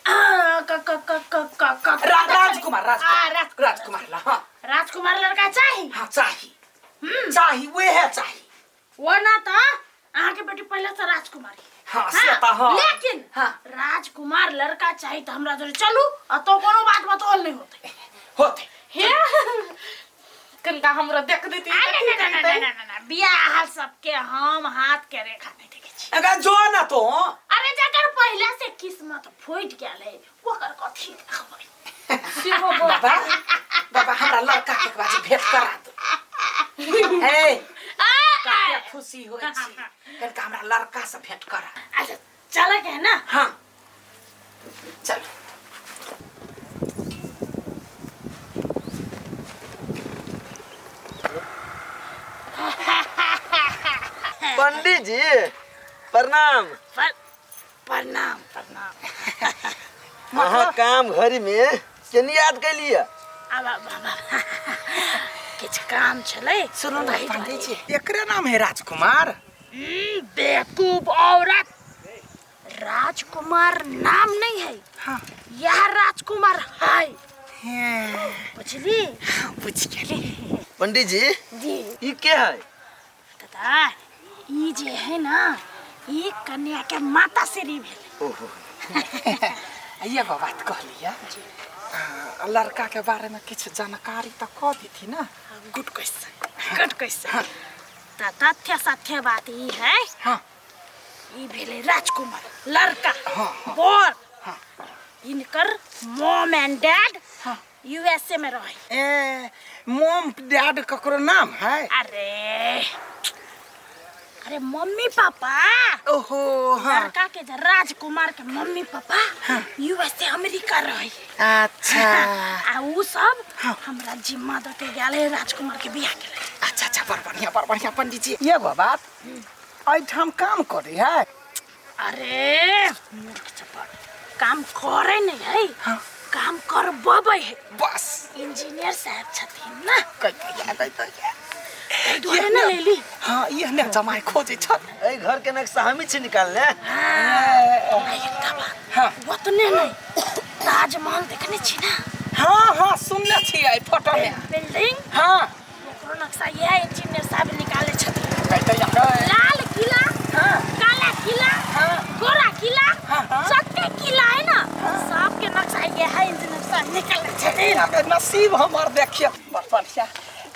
आ, क क क क क क राजकुमार आ, राजकुमार राजकुमार राजकुमार ला हाँ राजकुमार लड़का चाही हाँ चाही चाही वह चाही वो ना तो अहाँ के बेटी पहले से राजकुमारी हाँ से तो हाँ लेकिन हाँ। राजकुमार लड़का चाही तो हमरा जोरे चलू आ तो कोनो बात बतौल नहीं होते होते हे कनिका हमरा देख देती अरे ना ना ना ना ना ना ना बियाह सबके हम हाथ के रेखा नहीं देखे छी अगर जो ना तो अरे जकर पहले से किस्मत फूट गेल है ओकर कथी देखबै सेहो बात। बाबा बाबा हमरा लड़का के एक बार भेंट करा दो ए कते खुशी होइ छी कनिका हमरा लड़का से भेंट करा अच्छा चले के है ना हाँ चलो पंडित जी प्रणाम प्रणाम प्रणाम अहाँ काम घरी में केनी याद कैलिए अब अब अब अब। किछु काम छलै सुनू ना ताहि पंडित दुआरे। जी एकरे नाम है राजकुमार बेवकूफ औरत राजकुमार नाम नहीं है हाँ यह राजकुमार है बुझली बुझ गेली पंडित जी जी ई के है दादा ई जे है ना ई कन्या के माता श्री भेल ओहो ये बात कहलिए लड़का के बारे में किछु जानकारी तो कह देती ना गुड क्वेश्चन गुड क्वेश्चन त तथ्य सत्य बात ई है हाँ ई भेलै राजकुमार लड़का हाँ, हाँ। बर हाँ। इनकर मॉम एंड डैड हाँ। यूएसए में रहे ए मोम डैड ककरो नाम है अरे अरे मम्मी पापा ओहो हाँ लड़का के जे राजकुमार के मम्मी पापा यूएसए अमेरिका रहे अच्छा आ उ सब हाँ। हमरा जिम्मा दऽ के गेल है राजकुमार के बियाह के लेल अच्छा अच्छा बड़ बढ़िया बड़ बढ़िया पंडित जी एगो बात एहिठाम काम करे है अरे मूर्ख चपड़ काम करे नहीं है हाँ। काम करबबै है बस इंजीनियर साहब छथिन ना कहि कहिया कहि कहिया ताहि दुआरे ने लेली हाँ इह ने जमाय खोजै छल एहि घर के नक्शा हमही छी निकालने आ एकटा बात हाँ। ओतने नहीं ताजमहल देखने छी ना हाँ हाँ सुनने छियै फोटो में बिल्डिंग हाँ ओकरो नक्शा इएह इंजीनियर साहब निकाले छथिन कहि कहिया गए लाल किला हाँ काला किला हाँ। गोरा किला हाँ, हाँ। जते किला है ना सबके नक्शा इएह इंजीनियर साहब निकाले छथिन अबे नसीब हमर देखिए बड़ बढ़िया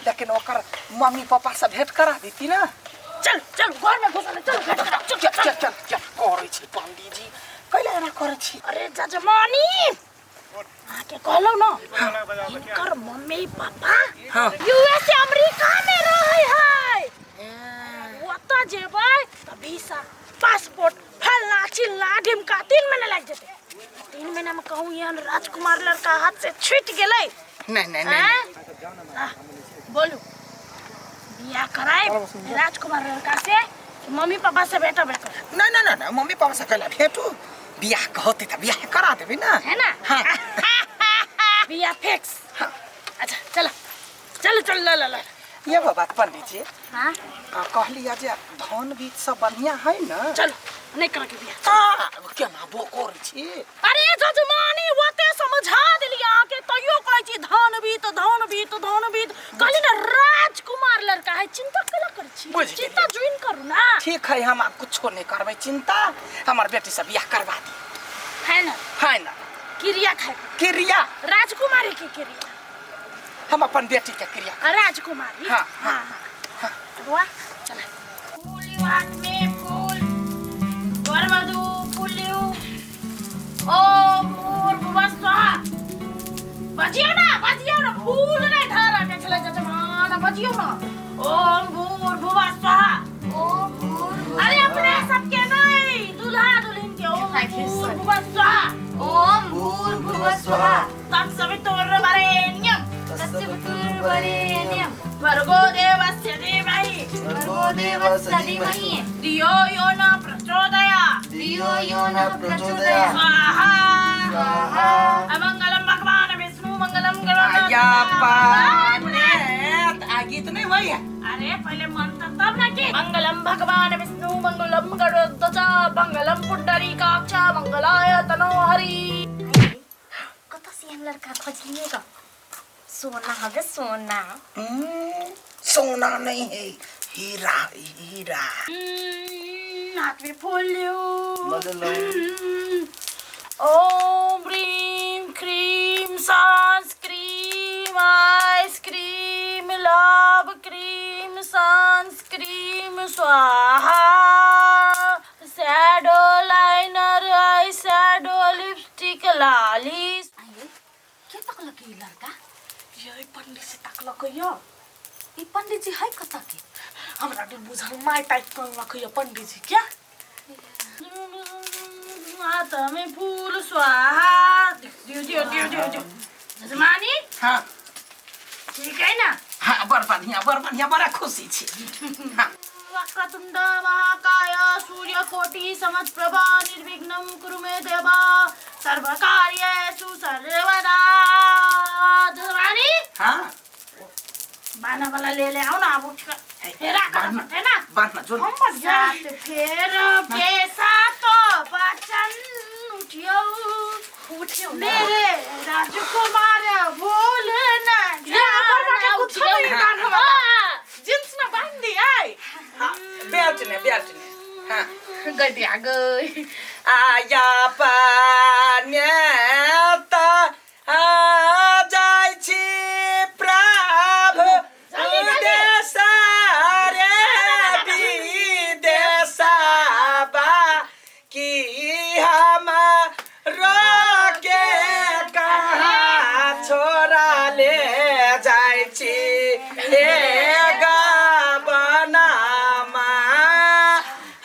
लेकिन ओकर मम्मी पापा से भेंट करा देती ना चल चल घर में घुसल चल भेंट करा चल चल चल चल चल करै छी पंडीजी कैला एना करै छी अरे जजमानी अहाँके कहलहुँ ने हिनकर मम्मी पापा हाँ। यूएसए अमेरिका में रहै है ओतऽ जेबै तऽ वीसा पासपोर्ट फलना चिलना ढिमका 3 महीना लागि जेतै। 3 महीना में कहूँ एहन राजकुमार लड़का हाथ से छूटि गेलै। नहीं नहीं नहीं। आँय? आह, बोलू, बियाह कराए राजकुमार लड़का से कि मम्मी पापा से भेटब एकर? नहीं नहीं नहीं नहीं, मम्मी पापा से कैला भेटू? बियाह कहते तऽ बियाह करा देबै ना। है ना? हाँ। बियाह फिक्स। हाँ। अच्छा चलो चलो चलो, ल ल ल। ये बात पंडित जी। हाँ। कहलियै जे धन बीज सब बढ़िया है ना? चलो, नहीं कर के बियाह। हाँ, केना बो करै छी? अरे जजमानी, ओते समझा देलियै अहाँके, तैयो कहै छी धन बीत धन बीत धन बीत। कहली ने राजकुमार लड़का है, चिंता केला करै छी? बुझि गेलियै। चिंता ज्वाइन करू ना। ठीक है, हम आब कुछो नहीं करबै चिंता, हमर बेटी से बियाह करवा दी। फाइनल। फाइनल। क्रिया खाय। क्रिया। राजकुमारी के क्रिया। हम अपन बेटी के क्रिया। आ, राजकुमारी। हाँ, हाँ हाँ, वाह, चला। फूल लियौ हाथ में फूल, वर वधु फूल लियौ। ओम भूर्भुवः स्वः। बजियौ ना, बजियौ ना, फूल नहीं धरऽ के छलै जजमान, बजियौ ना। ओम भूर्भुवः स्वः। ओम भूर्भुवः। अरे अपने सबके नहीं, दूल्हा दुल्हन के। ओम भूर्भुवः स्वः। ओम भूर्भुवः स्वः। तत्सवितुर्वरेण्यं। तत्सवितुर्वरेण्यं। भर्गो देवस्य धीमहि। भर्गो देवस्य धीमहि। धियो यो न प्रचोदयात्। धियो यो न प्रचोदयात्। स्वाहा। स्वाहा। अमंगलम भगवान विष्णु मंगलम गरुड़। आज्ञा पाने आज्ञा। गीत नहीं होई है। अरे पहले मंत्र तब ना के मंगलम भगवान विष्णु मंगलम गरुड़ध्वज मंगलम पुंडरीकाक्ष मंगलाय तनो हरि। कत से हम लड़का खोजलिए ग? सोना हवे सोना। सोना नहीं है, हीरा हीरा। हाथ में फूल लियो। ओम ह्रीम cream sunscreen ice cream love cream sunscreen स्वाहा। Shadow liner eye shadow lipstick लाली। के तकलक ई लड़का? ये पंडित जी तकलक यो। ई पंडित जी है कत के? हमरा नहीं बुझल, my type करलक यो पंडित जी क्या? हाथ में फूल स्वाहा। दियो दियो दियो दियो दियो। जजमानी हाँ ठीक है ना? हाँ बड़ बढ़िया बड़ बढ़िया, बड़ा खुशी छी। हाँ। वक्रतुंड महाकाय सूर्यकोटि समप्रभा निर्विघ्नं कुरु मे देवा सर्वकार्येषु सर्वदा। जजमानी हाँ बाना वाला ले ले आओ ना, अब उठ कर फेरा कर है ना, बाना जो हम सात फेर के साथ बचन उठियो उठियो मेरे राजकुमार बोल ना जा कुछ नहीं बांध वाला जींस ना बांध दी आई। हां बेल्ट ने बेल्ट ने। हां गदिया गई आया पान्यता आ जाय छी प्रभु देशा रे विदेशबा की हमारो के कहाँ छोरा ले जाय छी हे गबनामा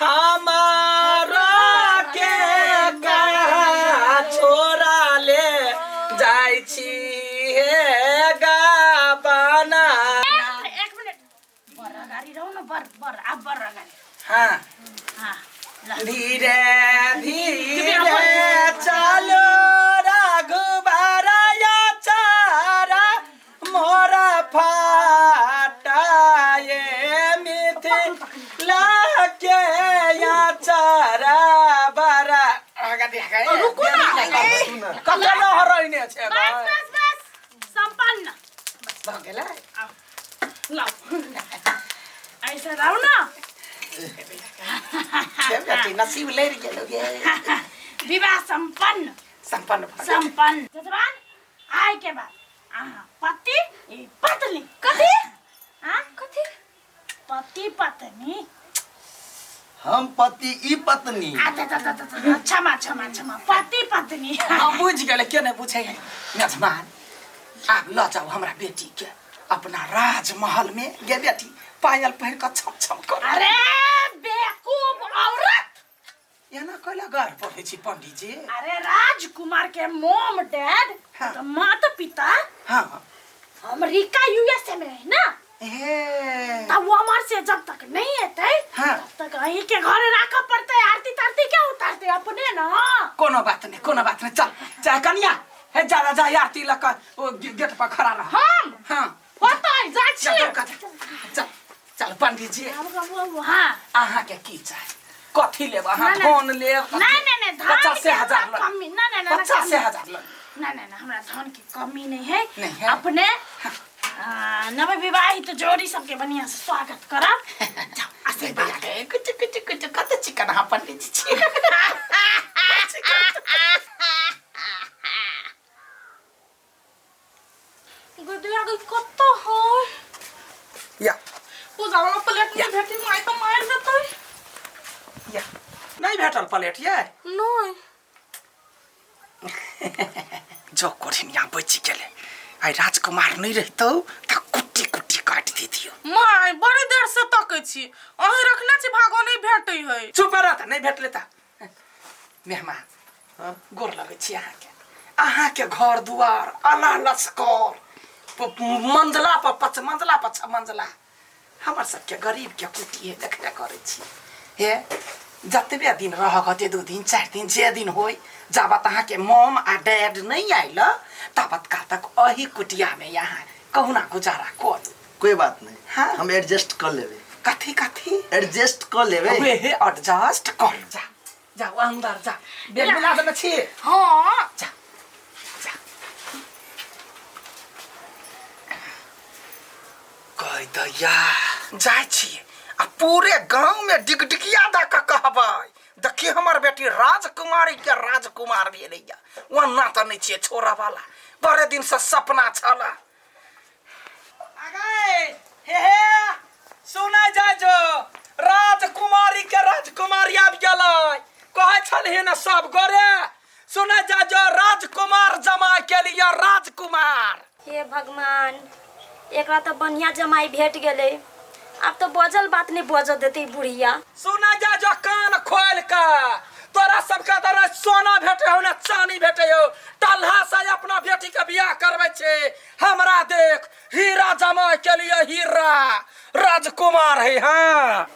हमारो के कहाँ छोरा ले जाय छी हे गबना। एक मिनट बर अगाडि रहु न, बर बर अब बर अगाडि। हाँ हाँ धीरे धीरे चलो रघुबर चारा मोरा फाटाए मिथिला के चारा बरा। रुकू ना कतऽ लहरैने छै? बस बस बस संपन्न भऽ गेलै। लाओ ऐसा रहो ना। नसीब लड़ि गेलौ ये। विवाह संपन्न संपन्न भऽ गेल। संपन्न। जजमान आय के बाद अहाँ पति ई पत्नी। कथी? हाँ कथी? पति पत्नी। हम पति ई पत्नी। अच्छा क्षमा क्षमा क्षमा, पति पत्नी। हम बुझि गेलै, के नहि बुझै है। मेजमान आब लऽ जाउ हमरा बेटी के अपना राजमहल में। गे बेटी पायल पहिर कऽ छम छम कर। अरे बेवकूफ औरत, एना कैला गार पढ़ै छी पंडित जी? अरे राजकुमार के मोम डैड हाँ। तो माता पिता हाँ अमेरिका यूएसए में है ना, हे तब वो हमारे से जब तक नहीं आते हाँ। तब तक अहीं के घर राखा पड़ते। आरती तारती क्या उतारते अपने ना। कोनो बात नहीं कोनो बात नहीं, चल जा कनिया हे जा जा आरती लऽ कऽ ओ गेट पर खड़ा रह। हम हाँ होतै जाइ छी। चल चल चल पंडित जी हाँ अहाँ के की चाही? कथी लेब अहाँ? ना, ना। धन लेब? नहीं नहीं नहीं धन पचासे के हजार हमरा लऽ। कमी ना ना ना 50,000 लऽ। ना ना ना हमरा धन की कमी नहीं है। नहीं है। अपने नव विवाहित जोड़ी सबके बढ़िया से स्वागत करब। जाओ आशीर्वाद। कुछ कुछ कुछ कत चिकन अहाँ पंडित जी छी। गदिया गई कत है या पूजा वाला प्लेट नहीं भेटी माय तो मार देतै। या नहीं भेटल प्लेट ये? नहीं जो कोरिनिया बचि गेलै। आइ राजकुमार नहीं रहितौ त कुट्टी कुट्टी काटि दितियौ। My बड़ी देर से तकै छी, अहीं रखने छी भागो नहीं भेटै है। चुप रह त नहीं भेटलै त। मेहमान गोर लगै छी अहाँके। अहाँके घर दुआर अला लश्कर मंजला पर पच मंजला पर छ मंजला। हमर सबके गरीब के कुटी है देखबे करै छी। हे जतबे दिन रहक होतै 2 दिन 4 दिन जे दिन होय जाबत अहाँके मम आ डैड नहीं आयल ताबत काल तक अही कुटिया में यहाँ कहुना गुजारा करू। कोई बात नहीं। हाँ। हम एडजस्ट कर लेबे। कथी कथी? एडजस्ट कर लेबे। वे हे एडजस्ट कर। जा जा अंदर जा। बेल मिला देने छी। हाँ। जा जा। कह दैया जाइ छी आ पूरे गांव में डिगडिगिया दऽ कऽ कहबै, देखी हमर बेटी राजकुमारी के राजकुमार भेलैया। ओना तऽ नहि छियै छोड़ा वाला, बड़े दिन से सपना छल। आगे हे हे सुनै जाइ जो, राजकुमारी के राजकुमारी आबि गेलै। कहै छलही ने सब गोरे, सुनै जा जो राजकुमार जमाय के लिए राजकुमार। हे भगवान, एकरा तऽ बढ़िया जमाई भेट गेलै, आब तऽ बजल बात नहि बजऽ देतै बुढ़िया। सुनै जा जो कान खोल के, तोरा सबके तऽ ने सोना भेटे हो ने चानी भेटे हो, टल्हा से अपना बेटी के बियाह करबै छै। हमरा देख, हीरा जमाय के लिए हीरा राजकुमार है। हाँ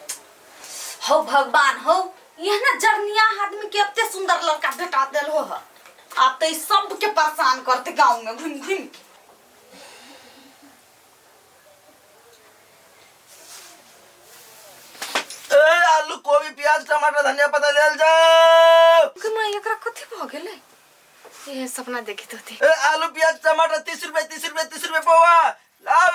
हो भगवान हो, यह ना जरनिया आदमी के एते सुंदर लड़का भेटा देल हो। आप तो सब के परेशान करते गांव में घूम घूम के। ए आलू गोभी प्याज टमाटर धनिया पत्ता लेल जाओ। गे माई, एकरा कथी भ गेलै? ये सपना देखित होती। ए आलू प्याज टमाटर 30 रुपए 30 रुपए 30 रुपए पौवा। लाओ